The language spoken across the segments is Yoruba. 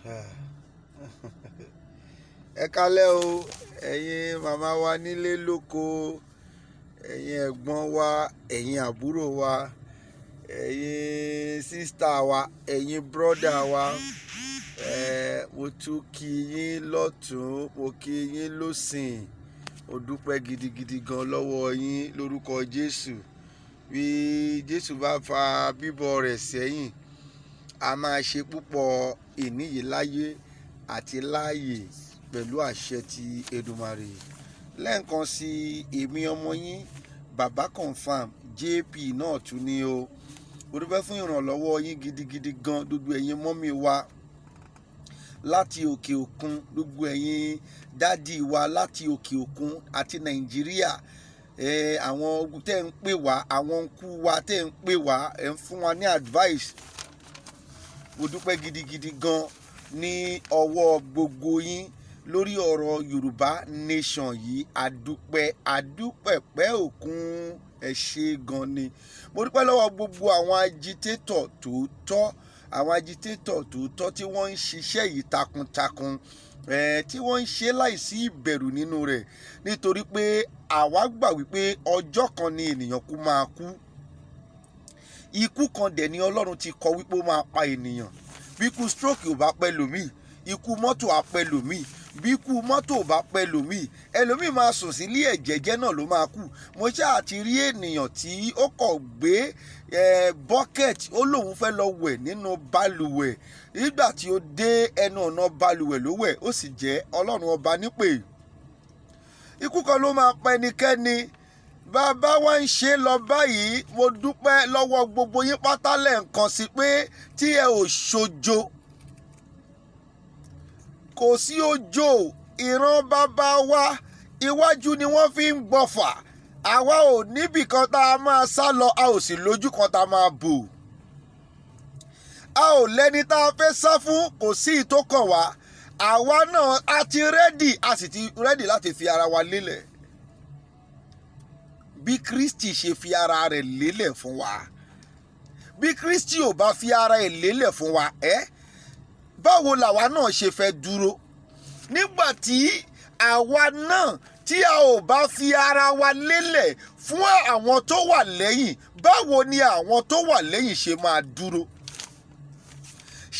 Ẹ kálẹ́ o, ẹ̀yin màmá wa nílé lóko, ẹ̀yin ẹ̀gbọ́n wa, ẹ̀yin àbúrò wa, ẹ̀yin sister wa, ẹ̀yin brother wa. Mo tún kí yín lọ́tùn, mo kí yín lósìn. Mo dúpẹ́ gidigidi gan lọ́wọ́ yín lórúkọ Jésù. Bí Jésù bá fa bíbọ̀ rẹ̀ sẹ́yìn, a máa ṣe púpọ̀ ìní yìí láyé àti láàyè pẹ̀lú àṣẹ ti Èdùmàrè. Lẹ́ẹ̀kan sí, èmi ọmọ yín, Bàbá Confirm JP náà tún ní o. Mo dúpẹ́ fún ìrànlọ́wọ́ yín gidigidi gan, gbogbo ẹ̀yin mummy wa láti òkè òkun, gbogbo ẹ̀yin daddy wa láti òkè òkun àti Nàìjíríà. Àwọn tẹ́ ń pè wá, àwọn uncle wa tẹ́ ń pè wá, ẹ̀ ń fún wa ní advice. Mo dúpẹ́ gidigidi gan ní ọwọ́ gbogbo yín lórí ọ̀rọ̀ Yorùbá Nation yìí. Àdúpẹ́, àdúpẹ̀pẹ́ òkun, ẹ ṣé gan ni. Mo dúpẹ́ lọ́wọ́ gbogbo àwọn agitator tòótọ́, àwọn agitator tòótọ́ tí wọ́n ń ṣiṣẹ́ yìí takuntakun, tí wọ́n ń ṣe láìsí ìbẹ̀rù nínú rẹ̀, nítorí pé àwa gbà wípé ọjọ́ kan ni ènìyàn kú máa kú. Ikú kan dẹ̀ ni Ọlọ́run ti kọ wípé ó máa pa ènìyàn. Bí ikú stroke ò bá pẹ́ lòmíì, ikú mọ́tò á pẹ́ lòmíì. Bí ikú mọ́tò ò bá pẹ́ lòmíì, ẹlòmíì máa sùn sílé ẹ̀jẹ̀jẹ̀ náà ló máa kú. Mo ṣáà ti rí ènìyàn tí ó kọ̀ gbé bucket, ó lóun fẹ́ lọ wẹ̀ nínú balùwẹ̀. Nígbà tí ó dé ẹnu ọ̀nà balùwẹ̀ ló wẹ̀, ó sì jẹ́ Ọlọ́run ọba nípè. Ikú kan ló máa pa ẹnikẹ́ni. Bàbá wa ń ṣe lọ báyìí. Mo dúpẹ́ lọ́wọ́ gbogbo yín pátá lẹ́ẹ̀kan sí pé tí ẹ ò ṣojo, kò sí ojo. Ìran bàbá wa, iwájú ni wọ́n fi ń gbọ̀fà. Àwa ò níbì kan tá a máa sá lọ, a ò sì lójú kan tá a máa bò. A ò lẹ́ni tá a fẹ́ sá fún, kò sí ìtókàn wá. Àwa náà a ti ready, a sì ti ready láti fi ara wa lélẹ̀ bí Kristi ṣe fi ara rẹ̀ lélẹ̀ fún wa. Bí Kristi ò bá fi ara ẹ̀ lélẹ̀ fún wa, ẹ́ báwo làwa náà ṣe fẹ́ dúró nígbà tí àwa náà tí a ò bá fi ara wa lélẹ̀ fún àwọn tó wà lẹ́yìn? Báwo ni àwọn tó wà lẹ́yìn ṣe máa dúró?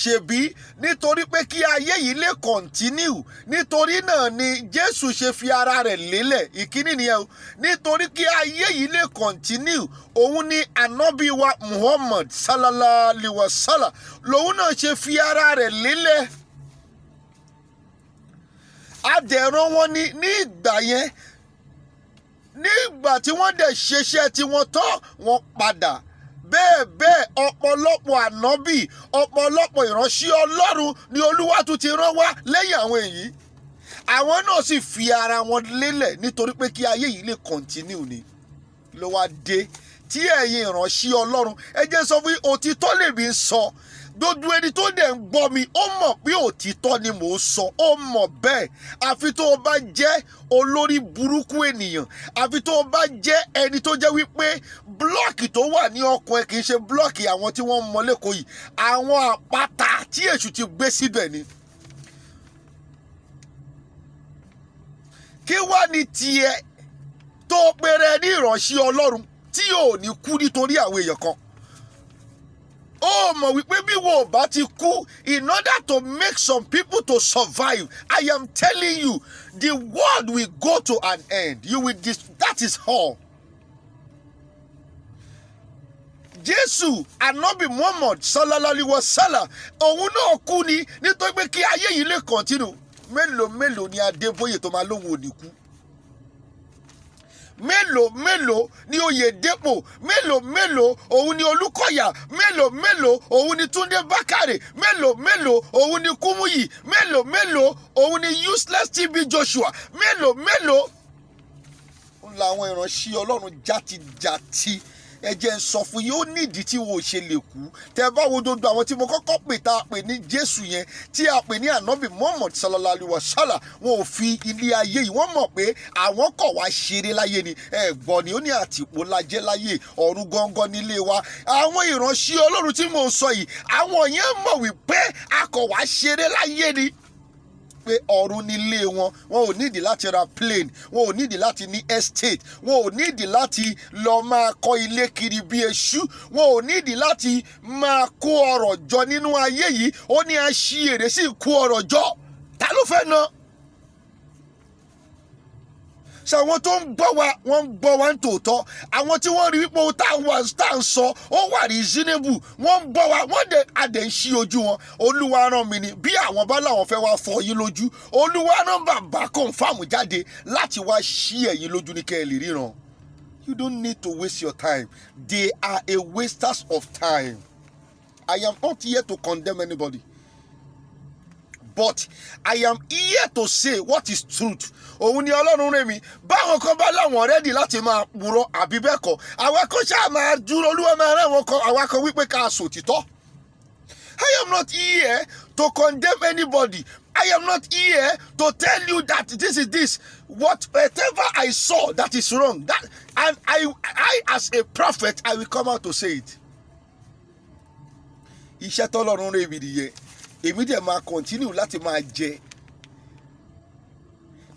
Ṣebí nítorí pé kí ayé yìí lè continue, nítorí náà ni Jésù ṣe fi ara rẹ̀ lélẹ̀. Ìkíní nìyẹn o. Nítorí kí ayé yìí lè continue, òun ni ànábì wa Muhammad sallallahu alaihi wasallam lòun náà ṣe fi ara rẹ̀ lélẹ̀. Adẹ̀rán wọn ni ní ìgbà yẹn. Nígbà tí wọ́n dẹ̀ ṣeṣẹ́ tí wọ́n tán, wọ́n padà. Bẹ́ẹ̀ bẹ́ẹ̀, ọ̀pọ̀lọpọ̀ ànábì, ọ̀pọ̀lọpọ̀ ìránṣẹ́ Ọlọ́run ni Olúwa tún ti rán wá lẹ́yìn àwọn èyí. Àwọn náà sì fi ara wọn lélẹ̀ nítorí pé kí ayé yìí lè continue ni. Ló wá dé tí ẹ̀yin ìránṣẹ́ Ọlọ́run, ẹ jẹ́ sọ fún yín, òtítọ́ lèmi ń sọ. Gbogbo ẹni tó dẹ̀ ń gbọ́ mi, ó mọ̀ pé òtítọ́ ni mò ń sọ, ó mọ̀ bẹ́ẹ̀. Àfi tó o bá jẹ́ olórí burúkú ènìyàn, àfi tó o bá jẹ́ ẹni tó jẹ́ wípé block tó wà ní ọkàn ẹ kì í ṣe block àwọn tí wọ́n ń mọ lẹ́kọ̀ọ́ yìí, àwọn àpáta tí èṣù ti gbé síbẹ̀ ni. Kí wá ní tiẹ̀ tó péré ní ìránṣẹ́ Ọlọ́run tí ò ní kú nítorí àwọn èèyàn kan? Ó mọ̀ wípé bí wo ò bá ti kú in order to make some people to survive, I am telling you, the world will go to an end. You will dis that is all. Jésù, anabi Muhammad sallallahu alaihi wasallam, òun náà kú ni nítorí pé kí ayé yìí lè continue. Mélòó mélòó ni Adébóyè tó máa lóhun ò ní kú? Mélòó mélòó ni Oyèdépò? Mélòó mélòó òun ni Olúkọ̀yà? Mélòó mélòó òun ni Túndé Bákàrè? Mélòó mélòó òun ni Kúmúyì? Mélòó mélòó òun ni useless TB Joshua? Mélòó mélòó ń la àwọn ìránṣẹ́ Ọlọ́run játijàti Ẹ jẹ́ ń sọ fún yín, ó nídìí tí wọn ò ṣe lè kú. Tẹ́ bá wo gbogbo àwọn tí mo kọ́kọ́ pè, tá a pè ní Jésù yẹn, tí a pè ní Ànábì Muhammad sallallahu alaihi wasallam, wọn ò fi ilé ayé yìí. Wọ́n mọ̀ pé àwọn kọ̀ wá ṣeré láyé ni. Ẹ gbọ́ ni, ó ní àtìpó lajẹ́ láyé, ọ̀run gangan nílé wa. Àwọn ìránṣẹ́ Ọlọ́run tí mò ń sọ yìí, àwọn yẹn mọ̀ wípé a kọ̀ wá ṣeré láyé ni, pé ọ̀run nílé wọn. Wọn ò nídìí láti ra plane, wọn ò nídìí láti ní estate, wọn ò nídìí láti lọ máa kọ́ ilé kiri bí eṣú, wọn ò nídìí láti máa kó ọrọ̀ jọ nínú ayé yìí. Ó ní aṣièrè sì kó ọrọ̀ jọ, ta ló fẹ́ ná? Ṣe àwọn tó ń gbọ́ wa, wọ́n ń gbọ́ wa ń tòótọ́? Àwọn tí wọ́n rí wípé ohun tá à ń sọ ó wà reasonable, wọ́n ń gbọ́ wa, wọ́n dẹ̀ adẹ̀ ń ṣí ojú wọn. Olúwa rán mi ni. Bí àwọn bá láwọn fẹ́ wá fọ yín lójú, Olúwa rán bàbá confam jáde láti wá ṣí ẹ̀yin lójú ní kẹ́ ẹ lè ríran. You don't need to waste your time. They are a wasters of time. I am not here to condemn anybody, but I am here to say what is truth. Òun ni Ọlọ́run rẹ̀ mi. Báwọn kan bá láwọn ready láti máa purọ́ àbí bẹ́ẹ̀ kọ́, àwa kan ṣáà máa dúró. Olúwa máa rán àwọn kan, àwa kan wípé ká sòtítọ́. I am not here to condemn anybody. I am not here to tell you that this is this. Whatever I saw that is wrong, that and I as a prophet, I will come out to say it. Iṣẹ́ tọ́lọ́run rẹ̀ mi nìyẹn. Èmi dẹ̀ máa continue láti máa jẹ.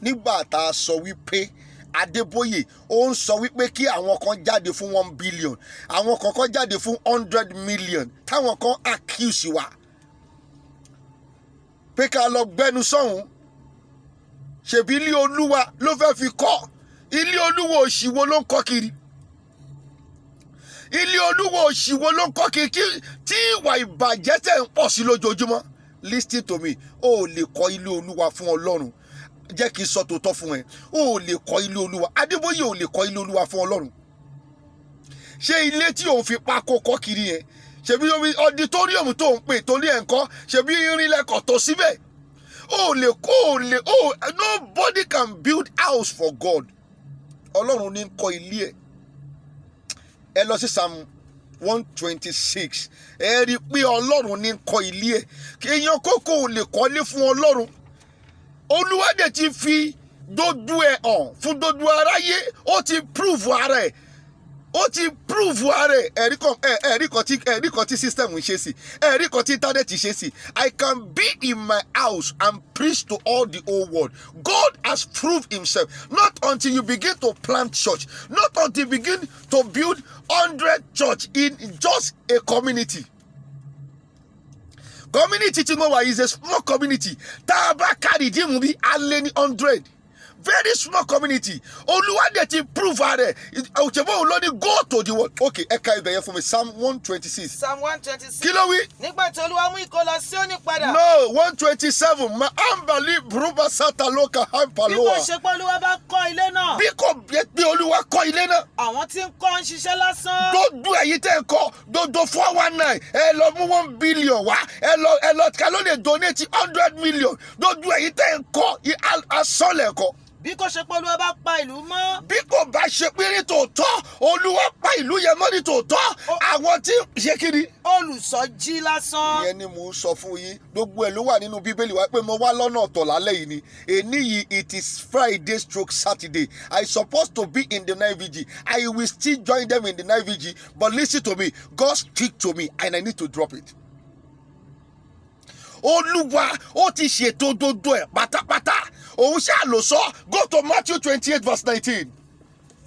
Nígbà tá a sọ wípé Adébóyè ó ń sọ wípé kí àwọn kan jáde fún 1 billion, àwọn kan kan jáde fún 100 million, táwọn kan accuse wa pé ká lọ gbẹnu sọ́hún, ṣèbí ilé Olúwa ló fẹ́ fi kọ́. Ilé Olúwa òṣìwò ló ń kọ́ kiri? Ilé Olúwa òṣìwò ló ń kọ́ kiri tí ìwà ìbàjẹ́ tẹ̀ ń pọ̀ sí lójoojúmọ́? Listen to me, o ò lè kọ́ ilé Olúwa fún Ọlọ́run. Jẹ́ kí n sọ tòótọ́ fún ẹ, o ò lè kọ́ ilé Olúwa. Adébóyè ò lè kọ́ ilé Olúwa fún Ọlọ́run. Ṣé ilé tí òun fi pákó kọ́ kiri yẹn, ṣebí omi auditorium tó ń pè torí ẹ̀ ń kọ́, ṣebí irin lẹ́kọ̀ọ́ tó síbẹ̀? O lè kó o lè o nobody can build house for God. Ọlọ́run ní kọ́ ilé ẹ̀. Ẹ lọ sí Psalm 126, ẹ rí i pé Ọlọ́run ní kọ́ ilé ẹ̀. Èèyàn kókó ò lè kọ́lé fún Ọlọ́run. Olúwa dẹ̀ ti fi dodo ẹ̀ hàn fún dodo aráyé. Ó ti prove ara ẹ̀, ó ti prove ara ẹ̀. Ẹ̀rí kan tí system ń ṣe sí, ẹ̀rí kan tí internet ṣe sí. I can be in my house and preach to all the whole world. God has proved himself. Not until you begin to plant church, not until you begin to build 100 church in just a community. Community tí mo wà is a small community. Tá a bá kárí díìmù bí a lé ní 100, very small community. Olúwa dẹ̀ ti prove ara ẹ̀. Òṣèlú òun ló ní go to the world. Ok, ẹ̀ka ibẹ̀ yẹn fún mi, Psalm 126. Psalm 126. Kí ló wí? Nígbà tí Olúwa mú ìkólọ Síónì padà. No, 127. Ma ambali bruba sataloka Bí kò hampaloa. ṣe pé Olúwa bá kọ́ ilé náà, Bí kò bí Olúwa kọ́ ilé náà, àwọn tí ń kọ́ ń ṣiṣẹ́ lásán. Gbogbo ẹ̀yin tẹ́ ń kọ́ gbogbo 419, ẹ lọ mú 1 billion wá. Ẹ lọ ká ló lè donate 100 million. Gbogbo ẹ̀yin tẹ́ ń kọ́ asán lẹ̀kọ́. Bí kò ṣe pé Olúwa bá pa ìlú mọ́, Bí kò bá ṣe pé ní tòótọ́ Olúwa pa ìlú yẹn mọ́ ní tòótọ́, àwọn tí ṣe kí ni? Olùṣọ́ jí lásán. Ìyẹn ni mò ń sọ fún yín. Gbogbo ẹ̀ ló wà nínú Bíbélì wa pé mo wá lọ́nà ọ̀tọ̀ lálẹ́ yìí ni. Èní yìí, it is Friday stroke Saturday. I supposed to be in the night vigil. I will still join them in the night vigil, but listen to me, God speak to me and I need to drop it. Olúwa ó ti ṣètò gbogbo ẹ̀ pátápátá, òun ṣáà ló sọ. Go to Matthew 28 verse 19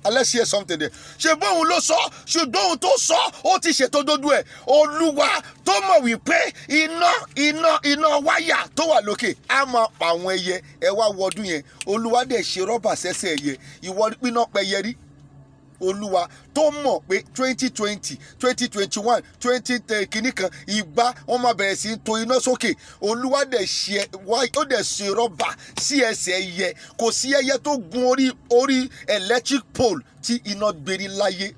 and let's hear something there. Ṣe bóun ló sọ? Ṣùgbọ́n òun tó sọ, ó ti ṣètò gbogbo ẹ̀. Olúwa tó mọ̀ wípé iná wáyà tó wà lókè á máa pa àwọn ẹyẹ. Ẹ wá wọdún yẹn, Olúwa dẹ̀ ṣe rọ́bà sẹ́sẹ̀ ẹyẹ. Ìwọ píná pẹyẹ rí. Olúwa tó mọ̀ pé 2020, 2021, twenty kìíní kan ìgbà wọ́n máa bẹ̀rẹ̀ sí í to iná sókè, Olúwa dẹ̀ ṣe ó dẹ̀ ṣe rọ́bà sí ẹsẹ̀ ẹyẹ. Kò sí ẹyẹ tó gun orí electric pole tí iná gbérí láyé.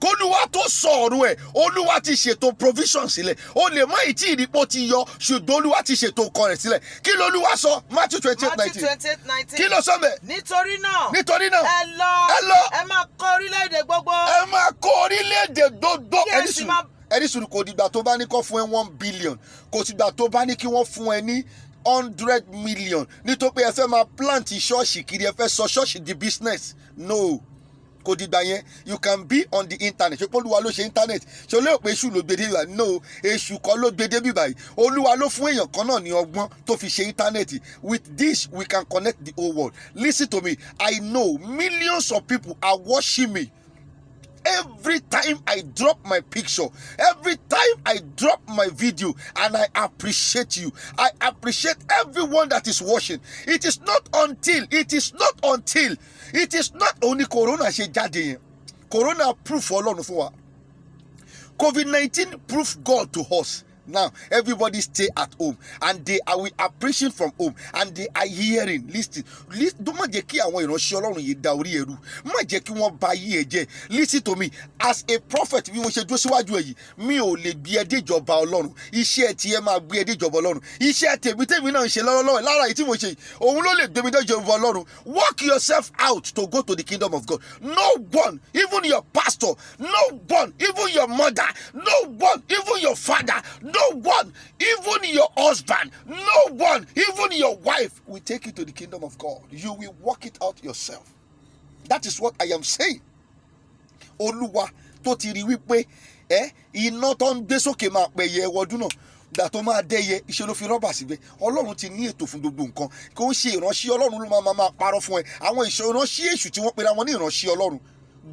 Kólúwa tó sọ ọ̀run ẹ̀, Olúwa ti ṣètò provision sílẹ̀. O lè má ì tí ìdìpọ̀ ti yọ, ṣùgbọ́n Olúwa ti ṣètò nǹkan rẹ̀ sílẹ̀. Kí lolúwa sọ? Matthew 28 Matthew 19. 28:19. Kí ló sọ mẹ́? Nítorí náà, Nítorí náà, ẹ lọ, ẹ lọ, ẹ máa kọ́ orílẹ̀-èdè gbogbo. Ẹ máa kó orílẹ̀-èdè gbogbo. Kí ẹ Ẹni sì sùúrù, ẹni sùúrù. Kò dìgbà tó bá ní kó fún ẹ 1 billion, kò sígbà tó bá ní kí wọ́n fún ẹ ní 100 million nítorí pé ẹ fẹ́ máa plant ṣọ́ọ̀ṣì kiri, ẹ fẹ́ sọ ṣọ́ọ̀ṣì di business. No, kò dìgbà yẹn. You can be on the internet. Ṣé pé Olúwa ló ṣe internet? Ṣé o lérò pé èṣù ló gbé dé bíbáyìí? No, èṣù kọ́ ló gbé dé bíbáyìí. Olúwa ló fún èèyàn kan náà ní ọgbọ́n tó fi ṣe internet. With this, we can connect the whole world. Listen to me, I know millions of people are watching me every time I drop my picture, every time I drop my video, and I appreciate you. I appreciate everyone that is watching. It is not until, it is not only Corona ṣe jáde yẹn. Corona proof Ọlọ́run fún wa. COVID-19 proof God to us. Now, everybody stay at home and they are we are preaching from home and they are hearing. Listen, listen, má jẹ́ kí àwọn ìránṣẹ́ Ọlọ́run yìí da orí ẹrú. Má jẹ́ kí wọ́n ba ayé ẹ jẹ́. Listen to me, as a prophet, bí mo ṣe dúró síwájú ẹ yìí, mi ò lè gbé ẹ déjọba Ọlọ́run. Iṣẹ́ tiẹ̀ máa gbé ẹ déjọba Ọlọ́run. Iṣẹ́ tèmi tèmi náà ń ṣe lọ́wọ́lọ́wọ́ lára èyí tí mo ṣe yìí, òun ló lè gbé mi déjọba Ọlọ́run. Work yourself out to go to the kingdom of God. No one, even your pastor, no one, even your mother, no one, even your father, no one, even your husband, no one, even your wife will take you to the kingdom of God. You will work it out yourself. That is what I am saying. Olúwa tó ti rí wípé ẹ iná tó ń gbé sókè máa pẹ̀yẹ wọdún náà gbà tó máa dẹ́yẹ iṣẹ́ ló fi rọ́bà síbẹ̀. Ọlọ́run ti ní ètò fún gbogbo nǹkan. Kò ń ṣe ìránṣẹ́ Ọlọ́run ló máa parọ́ fún ẹ. Àwọn ìránṣẹ́ èṣù tí wọ́n pera wọn ní ìránṣẹ́ Ọlọ́run.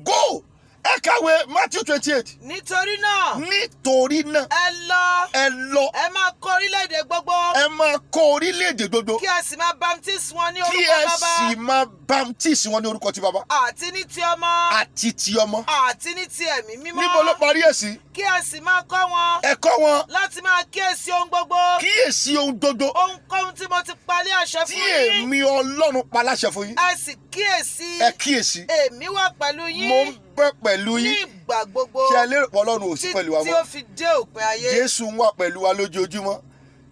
Go, ẹ kàwé Matthew 28. Nítorí náà, Nítorí náà, ẹ lọ, ẹ lọ, ẹ máa kọ́ orílẹ̀-èdè gbogbo, ẹ máa kọ́ orílẹ̀-èdè gbogbo, kí ẹ sì máa baptise wọn ní kí orúkọ ẹ Bàbá sì máa baptise wọn ní orúkọ ti Bàbá àti ní ti Ọmọ àti ti Ọmọ. àti ní ti Ẹ̀mí Mímọ́. Níbo ló parí ẹ̀ sí? Kí ẹ sì máa kọ́ wọn Ẹ kọ́ wọn láti máa kíyèsí ohun gbogbo, kíyèsí ohun gbogbo ohunkóhun tí mo ti pa ní àṣẹ tí fún yín. èmi Ọlọ́run pa láṣẹ fún yín. Ẹ sì kíyèsí, Ẹ kíyèsí, èmi wà pẹ̀lú yín mo ń bẹ pẹ̀lú ní yín ìgbà gbogbo, Ṣé ẹ lérò pé Ọlọ́run ò sí pẹ̀lú wa tí mọ́? ó fi dé òpin ayé. Jésù ń wà pẹ̀lú wa lójoojúmọ́.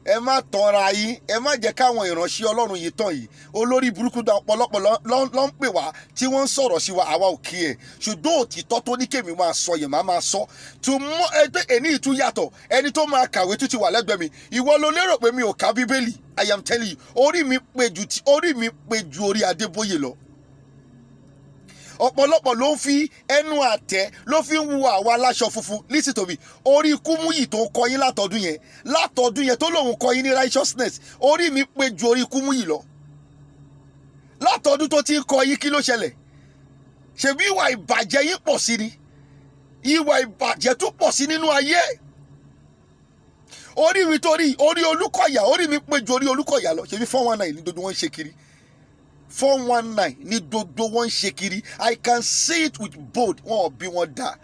Ẹ má tanra yín, ẹ má jẹ́ káwọn ìránṣẹ́ Ọlọ́run yìí tàn yìí. Olórí burúkú da ọ̀pọ̀lọpọ̀ ló ń pè wá tí wọ́n ń sọ̀rọ̀ sí wa. Àwa ò kí ẹ̀, ṣùgbọ́n òtítọ́ tó ní kémi máa sọ yẹn, máa máa sọ tó mọ́ ẹgbẹ́ ẹni ìtú yàtọ̀. Ẹni tó máa kàwé tó ti wà lẹ́gbẹ̀ẹ́ mi. Ìwọ ló lérò pé mi ò ka Bíbélì. I am telling you, orí mi pé ju orí Adébóyè lọ. Ọ̀pọ̀lọpọ̀ ló ń fi ẹnu àtẹ ló fi ń wu àwa aláṣọ funfun. Listen to me, orí Kúmúyì tó ń kọ yín látọdún yẹn tó lóun kọ yín ní righteousness, orí mi pé ju orí Kúmúyì lọ. Látọdún tó ti ń kọ yín, kí ló ṣẹlẹ̀? Ṣebí ìwà ìbàjẹ́ yín pọ̀ sí ni, ìwà ìbàjẹ́ tún pọ̀ sí nínú ayé. Orí mi torí orí Olúkọ̀yà, orí mi pé ju orí Olúkọ̀yà lọ. Ṣebí 419 ní gbogbo wọn ń ṣe kiri, 419 ní gbogbo wọn ń ṣe kiri. I can say it with bold. Wọn ò bí wọn dà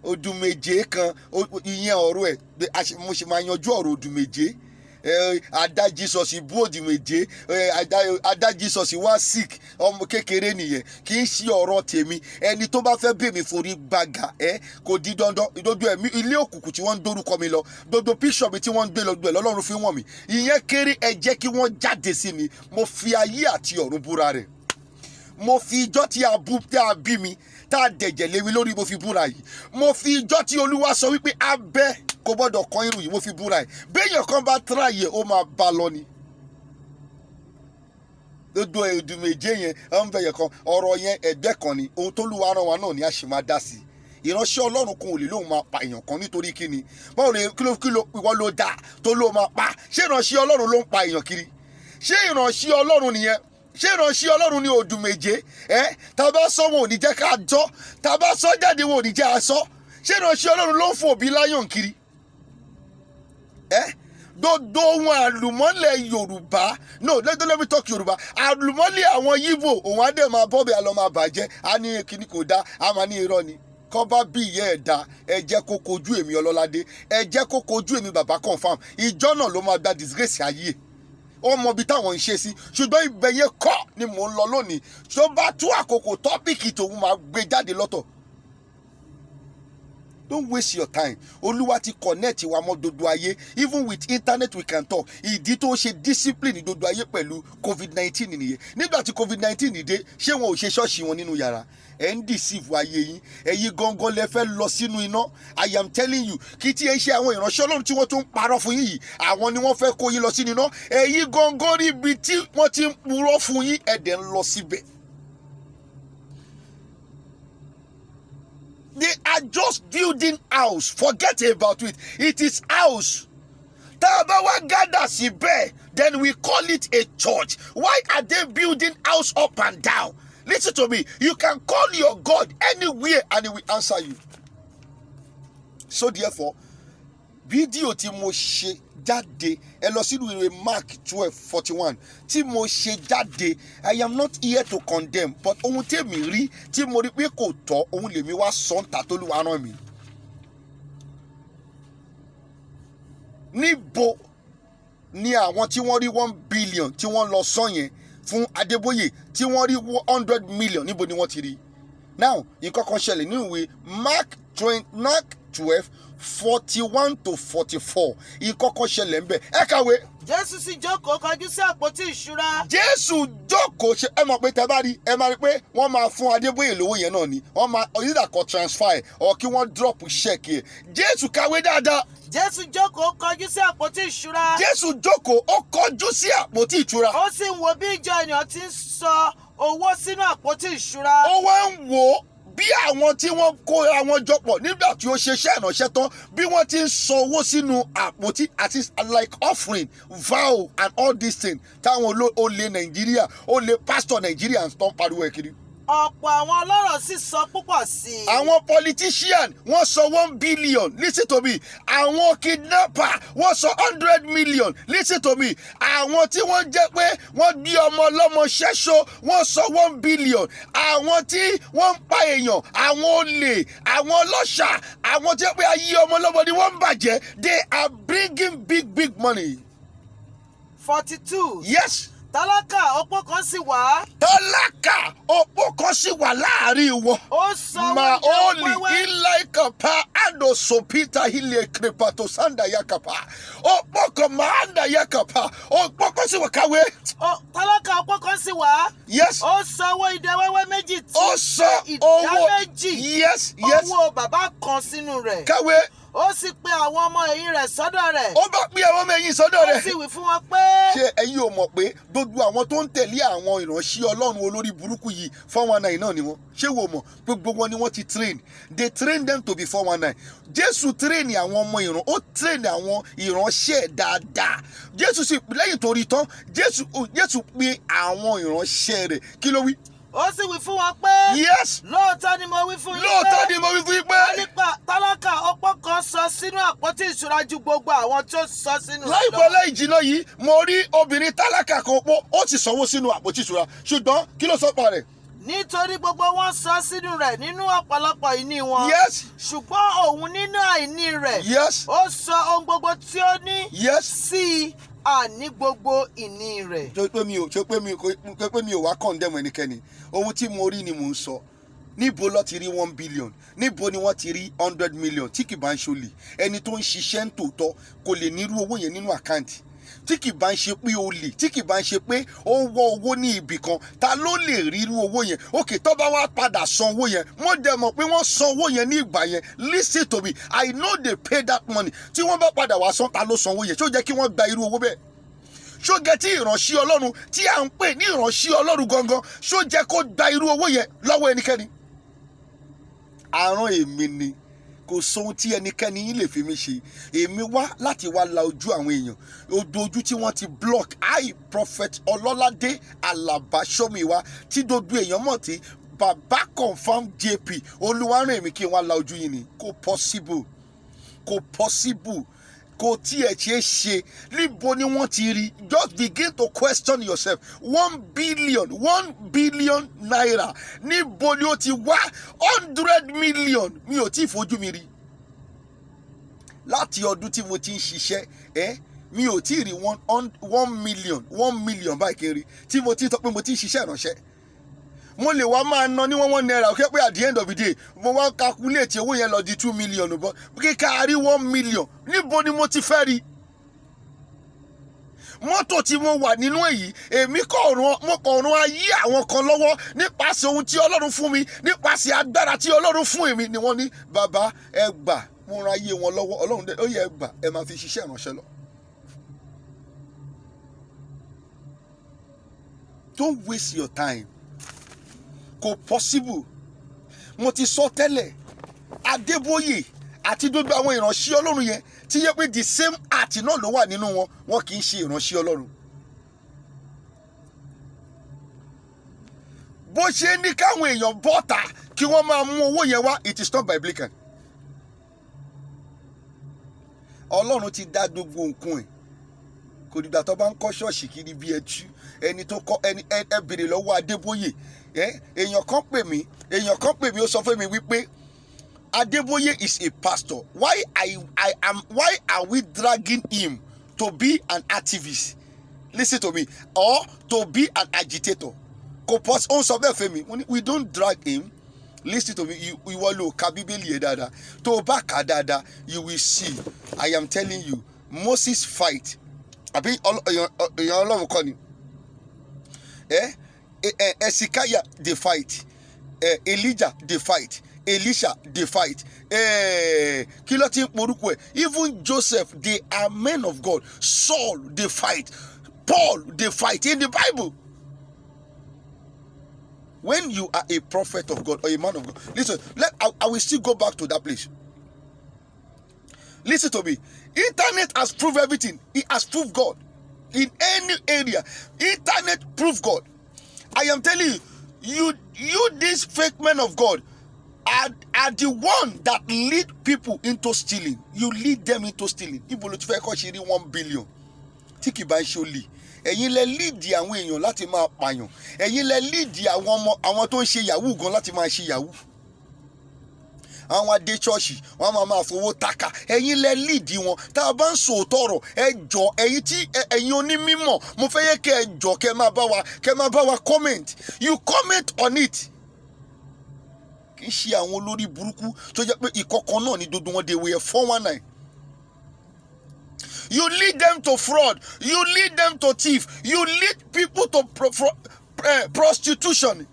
Odùméje kan ìyẹn ọ̀rọ̀ ẹ̀ pé mo ṣe máa yanjú ọ̀rọ̀ Odùméje. Ada Jesus bú Odùméje, Ada Jesus wá sick, ọmọ kékeré nìyẹn, kì í ṣe ọ̀rọ̀ tèmi. Ẹni tó bá fẹ́ bèmí forí gbàgà ẹ, kò di dandan. Dodo ẹ̀mí ilé òkùnkùn tí wọ́n ń dórúkọ mi lọ, dodo píṣọ̀ mi tí wọ́n ń gbé lọ, gbẹ lọ́lọ́run fi wọ̀n mi. Ìyẹn kéré. Ẹ jẹ́ kí wọ́n jáde sí mi. Mo fi ayé àti ọ̀run búra rẹ̀. Mo fi ijọ́ tí a bú tí a bí mi tá a dẹ̀jẹ̀ lé mi lórí, mo fi búra yìí. Mo fi ijọ́ tí Olúwa sọ wípé abẹ́ kò gbọ́dọ̀ kan irun yìí, mo fi búra yìí. Béèyàn kan bá tíráyè, ó máa bá lọ ni. Gbogbo Èdùmèjé yẹn ọ̀ ń bẹ̀yẹ̀ kan ọ̀rọ̀ yẹn, ẹ̀gbẹ́ kan ni. Ohun tó lúwa rán wa náà ni a ṣì máa dá sí i. Ìránṣẹ́ Ọlọ́run kan ò lè lóun máa pa èèyàn kan nítorí kíni? Báwo lè kí ló ìwọ ló dá tó ló máa pa? Ṣé ìránṣẹ́ Ọlọ́run ló ń pa èèyàn kiri? Ṣé ìránṣẹ́ Ọlọ́run nìyẹn? Ṣé ìránṣẹ́ Ọlọ́run ní Odùméje ẹ? Tá a bá sọ, wọn ò ní jẹ́ ká jọ́. Tá a bá sọ jáde, wọn ò ní jẹ́ a sọ. Ṣé ìránṣẹ́ Ọlọ́run ló ń fò bí láyọ̀n kiri ẹ? Gbogbo ohun àlùmọ́lẹ̀ Yorùbá, no, let me talk Yorùbá, àlùmọ́lẹ̀ àwọn Yíbò, òun á dẹ̀ máa bọ́bẹ̀ àlọ́ máa bàjẹ́. Á ní kíní kò dá, á máa ní irọ́ ni. Kọ́ bá bí ìyá ẹ̀ dá, ẹ jẹ́ kó kojú èmi Ọlọ́ládé, ẹ jẹ́ kó kojú èmi Bàbá Confam. Ìjọ náà ló máa gba disgrace ayé ẹ̀. Ó mọ ibi táwọn ń ṣe sí, ṣùgbọ́n ibẹ̀ yẹn kọ́ ni mò ń lọ lónìí. Tó bá tú àkókò, topic tòun máa gbé jáde lọ́tọ̀. Don't waste your time. Olúwa ti connect wa mọ́ gbogbo ayé. Even with internet we can talk. Ìdí tó ṣe discipline gbogbo ayé pẹ̀lú COVID-19 nìyẹn. Nígbà tí COVID-19 dé, ṣé wọn ò ṣe ṣọ́ọ̀ṣì wọn nínú yàrá? Ẹ̀ ń deceive ayé yín. Ẹ̀yin gangan lẹ fẹ́ lọ sínú iná. I am telling you, kí tí ẹ ṣe àwọn ìránṣẹ́ Ọlọ́run tí wọ́n tún ń parọ́ fún yín yìí, àwọn ni wọ́n fẹ́ kó yín lọ sínú iná. Ẹ̀yin gangan rí ibi tí wọ́n ti ń purọ́ fún yín, ẹ̀ dẹ̀ ń lọ síbẹ̀. They are just building house. Forget about it. It is house. Tá a bá wá gather síbẹ̀, then we call it a church. Why are they building house up and down? Listen to me. You can call your God anywhere and he will answer you. So therefore, fídíò tí mo ṣe jáde, ẹ lọ sínú ìwé Mark 12:41 tí mo ṣe jáde. I am not here to condemn, but ohun tèmi rí tí mo rí pé kò tọ́, òun lèmi wá sọ́ńtà t'Olúwa rán mi. Níbo ni àwọn tí wọ́n rí 1 billion tí wọ́n lọ sọ yẹn fún Adébóyè, tí wọ́n rí 100 million, níbo ni wọ́n ti rí? Now, nǹkan kan ṣẹlẹ̀ nínú ìwé Mark 12:41 to 44. Nǹkan kan ṣẹlẹ̀ ńbẹ̀, ẹ kàwé. Jésù sì jókòó kọjú sí àpótí ìṣúra. Jésù jókòó. Ṣe ẹ mọ̀ pé tẹ bá rí, ẹ máa rí pé wọ́n máa fún Adébóyè lówó yẹn náà ni. Wọ́n máa either kó transfer ẹ̀ or kí wọ́n drop check ẹ̀. Jésù, kàwé dáadáa. Jésù jókòó kọjú sí àpótí ìṣúra. Jésù jókòó, ó kọjú sí àpótí ìtura. Ó sì ń wo bí ìjọ ènìyàn ti ń sọ owó sínú àpótí ìṣúra. Ó wá ń wò ó bí àwọn tí wọ́n kóra wọn jọ pọ̀ nígbà tí ó ṣe iṣẹ́ ìránṣẹ́ tán, bí wọ́n ti ń sọ owó sínú àpótí àti like offering, vow and all these things táwọn olè Nàìjíríà, olè pastor Nàìjíríà tó ń pariwo ẹ̀ kiri. Ọ̀pọ̀ àwọn ọlọ́rọ̀ sì sọ púpọ̀ sí i. Àwọn politician, wọ́n sọ 1 billion. Listen to me. Àwọn kidnapper, wọ́n sọ 100 million. Listen to me. Àwọn tí wọ́n jẹ́ pé wọ́n gbé ọmọ ọlọ́mọ ṣẹ́ṣó, wọ́n sọ 1 billion. Àwọn tí wọ́n ń pa èèyàn, àwọn olè, àwọn ọlọ́ṣà, àwọn tí wọ́n pé ayé ọmọ ọlọ́mọ ni wọ́n ń bàjẹ́, they are bringing big big money. 42. Yes. Tálákà opó kan sì wá. Tálákà opó kan sì wà láàrin wọn. Ó sọ owó Maoli wẹ́wẹ́. Ilaikapa ando sopita hile krepato sanda yakapa. Opoko maanda yakapa. Opoko sì wà, kàwé. Tálákà opó kan sì wá. Yes. Ó sọ owó idẹ wẹ́wẹ́ méjì tí Ó sọ ìdá owó. méjì Yes. owó bàbá kan sínú rẹ̀. Kàwé. Ó sì pe àwọn ọmọ ẹ̀yìn rẹ̀ sọ́dọ̀ rẹ̀. Ó bá pín àwọn ọmọ ẹ̀yìn sọ́dọ̀ Ó rẹ̀. sì wí fún wọn pé. Ṣé ẹ̀yin ò mọ̀ pé gbogbo àwọn tó ń tẹ̀lé àwọn ìránṣẹ́ Ọlọ́run olórí burúkú yìí, 419 náà ni wọ́n? Ṣé wo mọ̀? Gbogbo wọn ni wọ́n ti train. They train them to be 419. Jésù train àwọn ọmọ ìran, ó train àwọn ìránṣẹ́ dáadáa. Jésù sì lẹ́yìn tó rí tán, Jésù pe àwọn ìránṣẹ́ rẹ̀. Kí ló wí? Ó sì wí fún wọn pé. Yes. Lóòótọ́ ni mo wí fún yín pé. Lóòótọ́ ni mo wí fún yín pé. Tálákà opó kan sọ sínú àpótí ìṣúra ju gbogbo àwọn tó sọ sínú rẹ̀ lọ. Láìpẹ́ láì jìnnà yìí, mo rí obìnrin tálákà kan pọ̀, ó sì sanwó sínú àpótí ìṣúra, ṣùgbọ́n kí ló sọ pa rẹ̀? Nítorí gbogbo wọn sọ sínú rẹ̀ nínú ọ̀pọ̀lọpọ̀ ìní wọn. Ṣùgbọ́n òun nínú àìní rẹ̀, ó sọ ohun gbogbo tí ó ní sí i, àní gbogbo ìní rẹ̀. Tó pé mi ò wá condemn ẹnikẹ́ni. Ohun tí mo rí ni mò ń sọ. Níbo ló ti rí 1 billion? Níbo ni wọ́n ti rí 100 million? Tí kì bá ń ṣolè, ẹni tó ń ṣiṣẹ́ ń tòótọ́ kò lè nírú owó yẹn nínú account. Tí kì bá ń ṣe pé olè, tí kì bá ń ṣe pé ó ń wọ owó ní ibì kan, ta ló lè rí irú owó yẹn? Ok, tó bá wá padà san owó yẹn, mo dẹ̀ mọ̀ pé wọ́n san owó yẹn ní ìgbà yẹn. Listen to me, I know they pay that money. Tí wọ́n bá padà wá san, ta ló san owó yẹn? Ṣó jẹ́ kí wọ́n gba irú owó bẹ́ẹ̀? Ṣó jẹ́ tí ìránṣẹ́ Ọlọ́run tí à ń pè ní ìránṣẹ́ Ọlọ́run gangan, ṣó jẹ́ kó gba irú owó yẹn lọ́wọ́ ẹnikẹ́ni? Àrùn èmi ni kò sóhun tí ẹnikẹ́ni yín lè fi mí ṣe. Èmi wá láti wá la ojú àwọn èèyàn, ojú ojú tí wọ́n ti block. I, Prophet Ọlọ́ládé Àlàbá Ṣọ́miwá, tí gbogbo èèyàn mọ̀ tí Bàbá Confam JP, Olúwa rán èmi kí n wá la ojú yín ni. Kò possible, kò possible, kò tiẹ̀ ṣeé ṣe. Níbo ni wọ́n ti rí? Just begin to question yourself. 1 billion, ₦1 billion, níbo ni ó ti wá? 100 million, mi ò tí ì fojú mi rí láti ọdún tí mo ti ń ṣiṣẹ́ ẹ́. Mi ò tí ì rí 1 million, 1 million báyìí kiri tí mo ti sọ pé mo ti ń ṣiṣẹ́ ìránṣẹ́. Mo lè wá máa ná ní ₦1 ₦, kí pé at the end of the day, mo wá calculate owó yẹn lọ di 2 million bọ́ kíkà rí 1 million. Níbo ni mo ti fẹ́ rí mọ́tò tí mo wà nínú èyí? Èmi kọ̀ ràn, mo kàn ràn ayé àwọn kan lọ́wọ́ nípasẹ̀ ohun tí Ọlọ́run fún mi, nípasẹ̀ agbára tí Ọlọ́run fún èmi ni. Wọ́n ní, "Bàbá, ẹ gbà." Mo ran ayé wọn lọ́wọ́. Ọlọ́run dẹ̀ ó yẹ, ẹ gbà, ẹ máa fi ṣiṣẹ́ ìránṣẹ́ lọ. Don't waste your time. Kò possible. Mo ti sọ tẹ́lẹ̀, Adébóyè àti gbogbo àwọn ìránṣẹ́ Ọlọ́run yẹn tí yẹ pé the same heart náà ló wà nínú wọn, wọn kì í ṣe ìránṣẹ́ Ọlọ́run. Bó ṣe ní káwọn èèyàn bọ́ta kí wọ́n máa mú owó yẹn wá, it is not biblical. Ọlọ́run ti dá gbogbo nǹkan ẹ̀. Kò dìgbà tó bá ń kọ́ ṣọ́ọ̀ṣì kiri bí ẹtú. Ẹni tó kọ́ ẹni, ẹ béèrè lọ́wọ́ Adébóyè. Ẹ èèyàn kan pè mí, ó sọ fún mi wípé Adébóyè is a pastor. Why are we dragging him to be an activist, listen to me, or to be an agitator? Kò pọ̀, ó ń sọ bẹ́ẹ̀ fún mi. Mo ní, we don't drag him. Listen to me. Ìwọ ló ka Bíbélì yẹn dáadáa. Tó o bá kà á dáadáa, you will see. I am telling you, Moses fight, àbí èèyàn Ọlọ́run kọ́ ni? Ẹ ẹ Ezekiah dey fight, ẹ Elijah dey fight, Elisha dey fight, ẹ kí ló ti ń porúkọ ẹ, even Joseph. They are men of God. Saul dey fight, Paul dey fight in the Bible. When you are a prophet of God or a man of God, listen, I will still go back to that place. Listen to me. Internet has proved everything. It has proved God in any area. Internet prove God. I am telling you, you these fake men of God are the one that lead people into stealing. You lead them into stealing. Ibo ló ti fẹ́ kọ́ ṣe rí 1 billion tí kì bá ń ṣe olè? Ẹ̀yin lẹ lead àwọn èèyàn láti máa pààyàn. Ẹ̀yin lẹ lead àwọn ọmọ àwọn tó ń ṣe yahoo gan láti máa ṣe yahoo. Àwọn adé ṣọ́ọ̀ṣì, wọ́n máa fowó taka. Ẹ̀yin lẹ lead wọn. Tá a bá ń sòótọ́ ọ̀rọ̀, ẹ jọ, ẹ̀yin tí ẹ̀yin onímọ̀, mo fẹ́ yẹ kẹ́ ẹ jọ, kẹ́ máa bá wa comment. You comment on it. Kì í ṣe àwọn olórí burúkú tó jẹ́ pé ìkọ̀kan náà ní gbogbo wọn. They were 419. You lead them to fraud. You lead them to thief. You lead people to prostitution.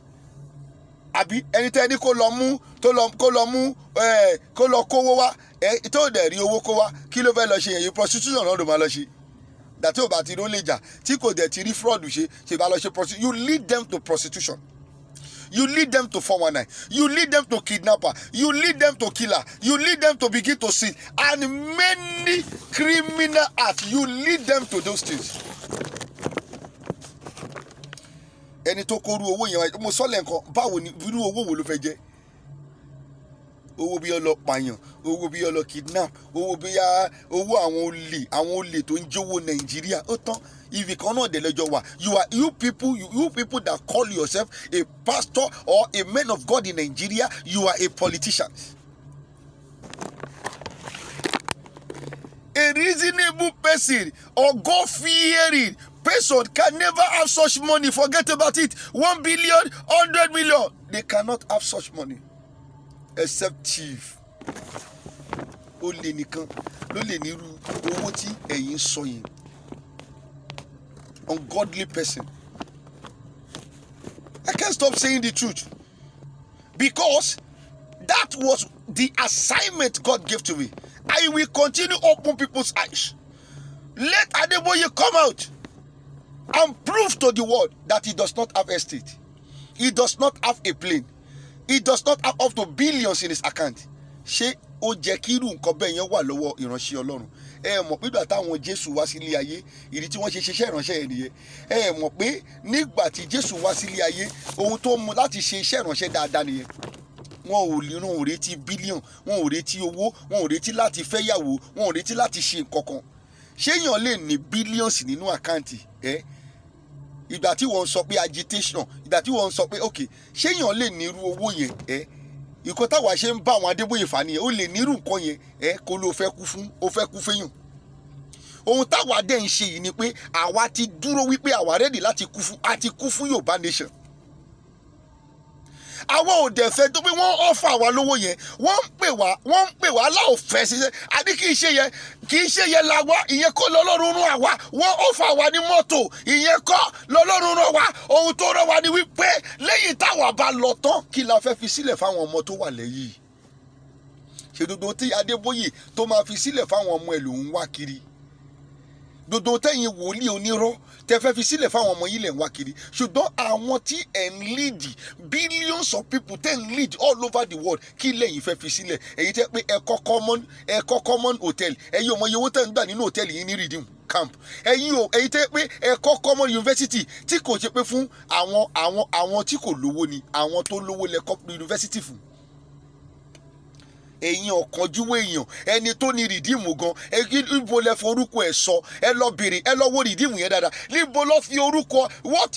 Àbí ẹni tẹ́ ẹni kó lọ mú, tó lọ kó lọ mú ẹ, kó lọ kówó wá ẹ, tó dẹ̀ rí owó kó wá, kí ló fẹ́ lọ ṣe? Èyí prostitution náà ló máa lọ ṣe. Dàtí ò bá ti rí ó lè jà, tí kò dẹ̀ ti rí fraud ṣe, ṣe bá lọ ṣe prostitution. You lead them to prostitution. You lead them to 419. You lead them to kidnapper. You lead them to killer. You lead them to begin to steal and many criminal acts. You lead them to those things. Ẹni tó kóru owó yẹn, mo sọ lẹ́ǹkan, báwo ni irú owó wo ló fẹ́ jẹ́? Owó bí ọlọ pààyàn, owó bí ọlọ kidnap, owó bí ya owó àwọn olè, àwọn olè tó ń jówó Nàìjíríà. Ó tán, ibì kan náà dẹ̀lẹ́jọ́ wà. You are you people you, you people that call yourself a pastor or a man of God in Nigeria, you are a politician. A reasonable person or God-fearing person can never have such money. Forget about it. 1 billion, 100 million. They cannot have such money except thief. Ó lè nìkan ló lè nírú owó tí ẹ̀yin ń sọ yẹn. Ungodly person. I can't stop saying the truth because that was the assignment God gave to me. I will continue open people's eyes. Let Adeboye come out and prove to the world that he does not have estate. He does not have a plane. He does not have up to billions in his account. Ṣé ó jẹ́ kí irú nǹkan bẹ́ẹ̀ yẹn wà lọ́wọ́ ìránṣẹ́ Ọlọ́run? Ẹ mọ̀ pé ìgbà táwọn Jésù wá sílé ayé, ìdí tí wọ́n ṣe ṣiṣẹ́ ìránṣẹ́ yẹn nìyẹn. Ẹ mọ̀ pé nígbà tí Jésù wá sílé ayé, ohun tó mú láti ṣe iṣẹ́ ìránṣẹ́ dáadáa nìyẹn. Wọn ò retí billion, wọn ò retí owó, wọn ò retí láti fẹ́yàwó, wọn ò retí láti ṣe nǹkan kan. Ṣéèyàn lè ní billions nínú account ẹ? Ìgbà tí wọ́n ń sọ pé agitation, ìgbà tí wọ́n ń sọ pé ok, ṣéèyàn lè ní irú owó yẹn ẹ? Ìkọ́ táwa ṣe ń bá àwọn Adébóyè fà nìyẹn. Ó lè ní irú nǹkan yẹn ẹ, kó ló fẹ́ kú fún, ó fẹ́ kú fẹ́yàn. Ohun táwa dẹ̀ ń ṣe yìí ni pé àwa ti dúró wípé àwa ready láti kú fún, àti kú fún Yorùbá nation. Àwọn ò dẹ̀ fẹ́ tó pé wọ́n offer wa lówó yẹn. Wọ́n ń pè wá, wọ́n ń pè wá aláòfẹ́ ṣiṣẹ́. Àní kì í ṣe yẹn, kì í ṣe yẹn la wá. Ìyẹn kọ́ lọ́lọ́run rán àwa. Wọ́n offer wa ní mọ́tò, ìyẹn kọ́ lọ́lọ́run rán wa. Ohun tó rán wa ni wípé lẹ́yìn táwa bá lọ tán, kí la fẹ́ fi sílẹ̀ fáwọn ọmọ tó wà lẹ́yìn? Ṣe dodo tí Adébóyè tó máa fi sílẹ̀ fáwọn ọmọ ẹ̀ lòún wá kiri? Dodo tẹ́yìn wòlíì onírọ́ tẹ́ fẹ́ fi sílẹ̀ fáwọn ọmọ yìí lẹ̀ ń wá kiri. Ṣùgbọ́n àwọn tí ẹ̀ ń lead, billions of people tẹ́ ń lead all over the world, kí lẹ́yìn fẹ́ fi sílẹ̀? Èyí tẹ́ pé ẹ kọ́ common hotel, ẹ̀yin ò mọ iye owó tẹ́ ń gbà nínú hotel yìí ní Redeem Camp. Ẹ̀yin ò, èyí tẹ́ pé ẹ kọ́ common university tí kò ṣe pé fún àwọn tí kò lówó ni, àwọn tó lówó lẹ kọ́ university fún. Ẹ̀yin ọ̀kánjúwé èèyàn, ẹni tó ní Redeem gan, ibo lẹ forúkọ ẹ̀ sọ? Ẹ lọ bèrè, ẹ lọ wo Redeem yẹn dáadáa. Níbo lọ fi orúkọ? What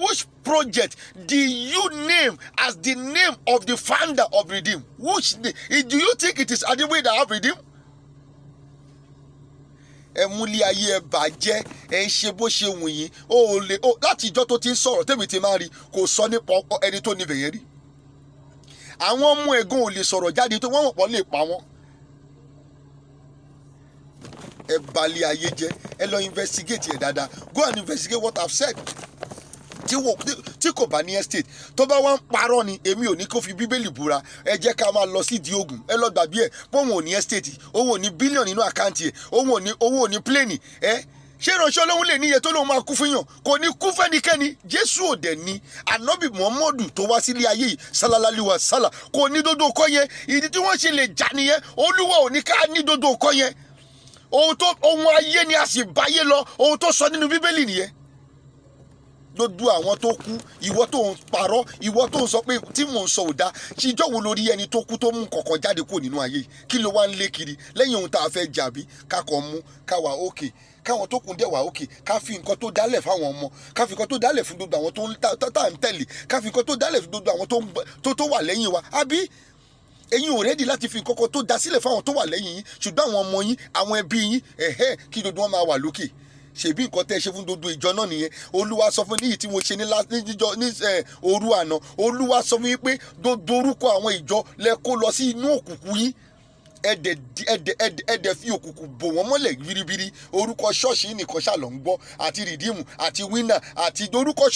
which project do you name as the name of the founder of Redeem? Which name do you think it is? Adeboye that have Redeem? Ẹ múlé ayé ẹ bàjẹ́, ẹ ń ṣe bó ṣe wù yín. Ó ò lè ó láti ìjọ tó ti ń sọ̀rọ̀ tèmi ti máa rí, kò sọ nípa ẹni tó níbẹ̀ yẹn rí. Àwọn ọmọ ẹ̀gàn ò lè sọ̀rọ̀ jáde tó wọ́n wọ̀pọ̀ lè pa wọ́n. Ẹ balẹ̀ ayé jẹ́. Ẹ lọ investigate ẹ̀ dáadáa. Go and investigate what I've said. Tí kò bá ní estate, tó bá wá ń parọ́ ni, èmi ò ní kó fi Bíbélì búra. Ẹ jẹ́ ká máa lọ sí ìdí ogun. Ẹ lọ gbàgbé ẹ̀ bóun ò ní estate, òun ò ní billion nínú account ẹ̀, òun ò ní owó, ò ní plane. Ẹ ṣé ìránṣẹ́ Ọlọ́run lè níye tó lóun máa kú fún yàn? Kò ní kú fẹ́nikẹ́ni. Jésù ò dẹ̀ ní. Ànábì Muhammadu tó wá sílé ayé yìí, sálálálíwà sálà, kò ní dodo kọ́ yẹn. Ìdí tí wọ́n ṣe lè jà nìyẹn. Olúwa ò ní ká ní dodo kọ́ yẹn. Ohun tó ohun ayé ni a sì báyé lọ. Ohun tó sọ nínú Bíbélì nìyẹn. Gbogbo àwọn tó kú, ìwọ tó ń parọ́, ìwọ tó ń sọ pé tí mò ń sọ ò dáa, ṣíjọ́ wo lórí ẹni tó kú tó mú kọ̀ọ̀kan jáde kúrò nínú ayé yìí? Kí ló wá ń lé kiri lẹ́yìn ohun tá a fẹ́ jàbí? Kákọ̀ mú káwa òkè, káwọn tó kún dẹ̀ wá òkè, ká fi nǹkan tó dálẹ̀ fáwọn ọmọ, ká fi nǹkan tó dálẹ̀ fún gbogbo àwọn tó ń tá à ń tẹ̀lé, ká fi nǹkan tó dálẹ̀ fún gbogbo àwọn tó wà lẹ́yìn wa. Àbí ẹ̀yin ò ready láti fi nǹkan kan tó da sílẹ̀ fáwọn tó wà lẹ́yìn yín? Ṣùgbọ́n àwọn ọmọ yín, àwọn ẹbí yín, ẹ̀hẹ́, kí gbogbo wọn máa wà lókè. Ṣèbí nǹkan tẹ́ ẹ ṣe fún gbogbo ìjọ náà nìyẹn. Olúwa sọ fún níyì tí mo ṣe ní níjọ ní òru àná. Olúwa sọ fún yín pé gbogbo orúkọ àwọn ìjọ lẹ kó lọ sí inú òkùnkùn yín. Ẹdẹ fi òkùnkùn bò wọ́n mọ́lẹ̀ biribiri. Orúkọ ṣọ́ọ̀ṣì yìí nìkan ṣàlọ́ ń gbọ́, àti Redeem àti Winner àti orúkọ.